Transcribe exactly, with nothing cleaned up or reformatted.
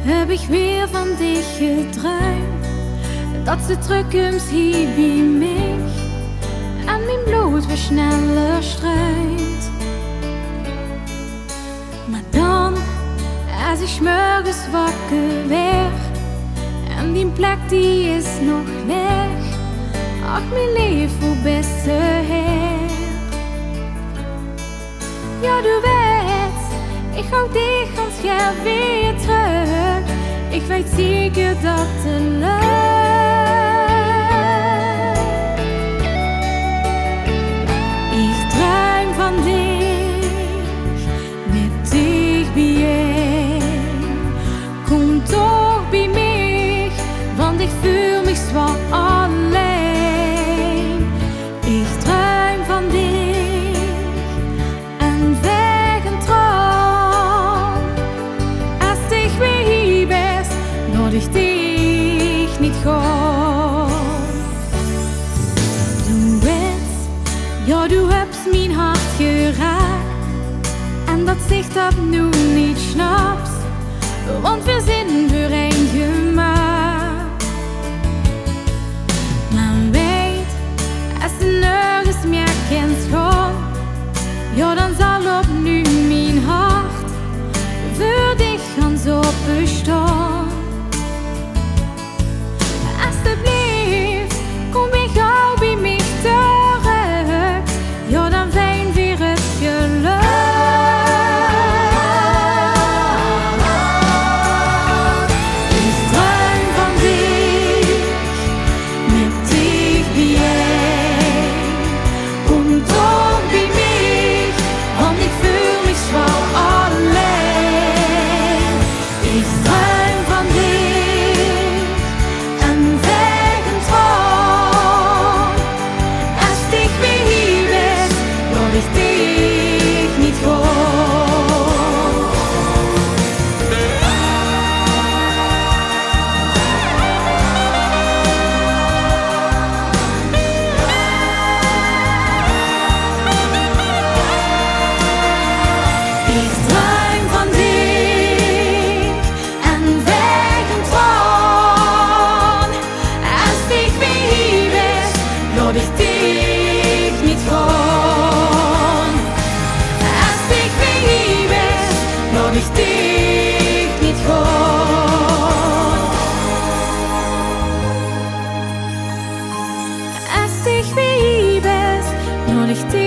Höb ich weer van dich gedruimp, dat se trökkums hie bie mich en mien blood weer sneller struimp. Mer dan, es ich 's mörges wakker waer en dien plek die is nog laeg, ach mien leef, wo bis se haer? Jao, doe weits, ich haoj dich gans gaer weer trök. Ich weit zeker dat 't lök. Ich druim van dich, mit dich bie-ein. Kom toch bie mich, want ich veul mich zwaor allein. Ich druim van dich en waeg 'n traon. Es dich weer hie bis, laot ich dich neet gaon. Doe weits, jao, doe höbs mien hart geraak. En dat zich dat noe neet snaps, want veer zeen veur ein gemaak. Mer weit, es se nörges mieë kins gaon, jao, dan zal opnuuj mien hart veur dich gans ope staon. Esjeblief, kom weer gaw bie mich trök. Jao, dan vinj veer 't gelök. Ich druim van dich, mit dich bie-ein. Kom toch bie mich, want ich veul mich zwaor allein. Ich druim van dich en waeg 'n traon. Es dich weer hie bis, laot ich dich neet gaon. Ich druim van dich en waeg 'n traon. Es dich weer hie bis, laot ich dich neet gaon. Es dich weer hie bis, laot ich dich neet gaon. Es dich weer hie bis, laot ich dich